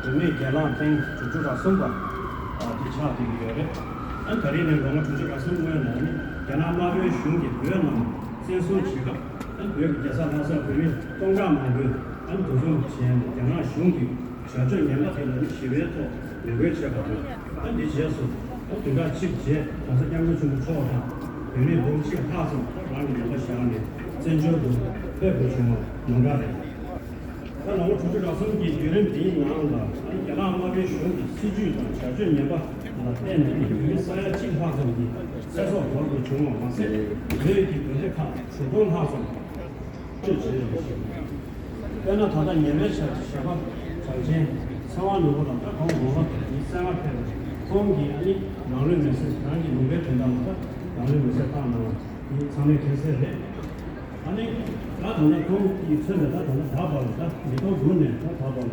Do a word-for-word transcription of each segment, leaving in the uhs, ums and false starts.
བུད་མེད་སྒེར་ལངས་ཐེངས་དྲུག་ཅུ་རེ་གསུམ་པ་དེ་ཆགས་བསྡད་ཀྱི་ཡོད་རེད། ཨ་ནི་ད་རེས་ནས་ལོ་ངོ་དྲུག་ཅུ་རེ་གསུམ་སྔོན་ལ་ནི་རྒྱ་ནག་དམར་པོའི་གཞུང་གིས་བོད་ནང་བཙན་བཟུང་བྱེད་སྐབས་ཨ་ནི་བོད་ཀྱི་རྒྱལ་ས་ལྷ་སར་བུད་མེད་སྟོང་ཕྲག་མང་པོས་ཨ་ནི་འདུ་འཛོམས་བྱས་ནས་རྒྱ་ནག་གཞུང་གིས་བྱ་སྤྱོད་ངན་པ་དེ་ལ་ནི་ཞི་བའི་ཐོག་ངོ་རྒོལ་བྱས་པ་དང་། ཨ་ནི་འདི་རྗེས་སུ་ཨ་ནི་བདུན་ཕྲག་གཅིག་རྗེས་གོང་ས་སྐྱབས་མགོན་ཆེན་པོ་མཆོག་དང་བོད་མི་འབུམ་གཅིག་ལྷག་ཙམ་རང་གི་ལས་ཀ་བཞག་ནས་བཙན་བྱོལ་དུ་ཕེབས་དགོས་བྱུང་བ་ཡོངས་གྲགས་རེད། ད་ལོ་ངོ་དྲུག་ཅུ་རེ་གསུམ་གྱི་བརྒྱུད་རིམ་འདིའི་ནང་ལ་རྒྱ་ནག་དམར་པོའི་གཞུང་གི་སྲིད་ཇུས་དང་བྱ་སྤྱོད་ངན་པ་ལ་བརྟེན་ནས་བོད་མི་ས་ཡ་གཅིག་ལྷག་ཙམ་གྱི་ཚེ་སྲོག་འབོར་དགོས་བྱུང་བ་མ་ཟད། བོད་ཀྱི་དགོན་སྡེ་ཁག་དྲུག་སྟོང་ལྷག་ཙམ་བཅོས་བྱས་ཡོད་པ་ཞིག་དཔེར་ན། ད་ལྟ་ཉེ་བའི་ཆར་གཞས་པ་གྲགས་ཅན་ཚེ་དབང་ནོར་བུ་ལགས། ད་ཁོང་ལོ་ངོ་ཉི་ཤུ་རྩ་ལྔ་ཕེབས་པ་རེད། ཁོང་གིས་ཨ་ནི་ནང་ལུས་མེར་སྲེག་རང་གི་ལུང་པའི་དོན་དག་ལ་ད་ནང་ལུས་མེར་སྲེག་བཏང་གནང་བ་འདི་ཚང་མས་མཁྱེན་གསལ་རེད། ཨ་ནི་ད་ད་ལྟ་ཁོང་གིས་མཚོན་པའི་ད་ད་ལྟ་ད་བར་ལ་ད་ཉིས་སྟོང་དགུ་ནས་ད་ད་བར་ལ་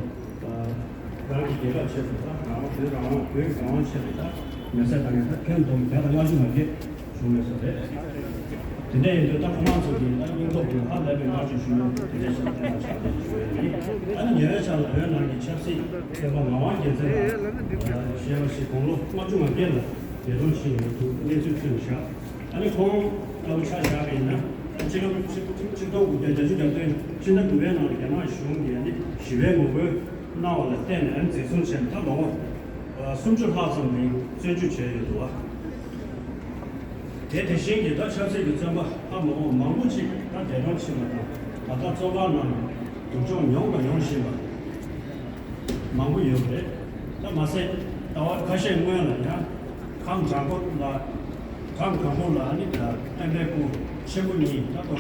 རང་གི་རྒྱལ་ཁབ་ཆེད་དུ་ད་རང་དབང་བོད་རང་དབང་བོད་རང་དབང་ཆེད་དུ་ད་མེར་སྲེག་བཏང་མཁན་ད་ཁྱོན་བསྡོམས་བརྒྱ་དང་ལྔ་བཅུ་ང་བརྒྱད་བྱུང་བའི་བཟོ་རེད། དེ་འདྲ་ཡིན་དུས་ད་ཁོ་རང་ཚོ་གིས་ད་སྙིང་སྟོབས་ཀྱིས་ཧ་ལས་པའི་ངར་ཅིག་ཞུ་མྱོང་། དེ་འདྲ་ཞིག་ལ་བརྟེན་པ་ཆགས་བསྡད་ཀྱི་ཡོད་རེད། ཨ་ནི་ཉེ་བའི་ཆར་ལ་བོད་ནང་གི་ཆབ་སྲིད་བཙོན་པ་ངག་དབང་རྒྱལ་མཚན་ལགས་ཞེས་པ་ཞིག་དགུང་ལོ་ལྔ་བཅུ་ང་བརྒྱད་ལ་འདས་གྲོངས་ཕྱིན་ཡོད་འདུག་གནས་ཚུལ་ཐོན་བཞག་ཨ་ནི་ཁོང་ལྟ་བུ་ཆ་བཞག་པ་ཡིན་ན། ཨ་ནི་ཆིག་སྟོང་ཆིག་སྟོང་དགུ་བརྒྱ་བརྒྱད་ཅུ་གྱ་བདུན་ཕྱི་ཟླ་དགུ་པའི་ནང་ལ་རྒྱ་ནག་གཞུང་གིས་ཨ་ནི་ཞི་བའི་ངོ་རྒོལ་གནང་བ་ལ་བརྟེན་ནས་ཨ་ནི་འཛིན་བཟུང་བྱས་ནས་ད་ལོ་ངོ་སུམ་ཅུ་ལྷག་ཙམ་རིང་བཙོན་འཇུག་བྱས་ཡོད་འདུག་བ། དེ་དེ་བཞིན་གྱི་ད་ཆབ་སྲིད་ཀྱི་བཙོན་པ་ད་མང་པོ་མང་པོ་ཅིག་ད་འདས་གྲོངས་ཕྱིན་པ་དང་། ད་ལྟ་བཙོན་ཁང་ནང་སྡུག་སྦྱོང་མྱོང་དང་མྱོང་བཞིན་པ་མང་པོ་ཡོད་པ་རེད། ད་མ་ཟད་ཟླ་བ་ཁ་ཤས་སྔོན་ལ་ཡང་ཁམས་བྱང་པོ་ལ་ཁམས་གང་པོ་ལ་ཨ་ནི་ད་བསྟན་པའི་སྐུ་ཆེན་པོ་གཉིས་ད་ལྟོ་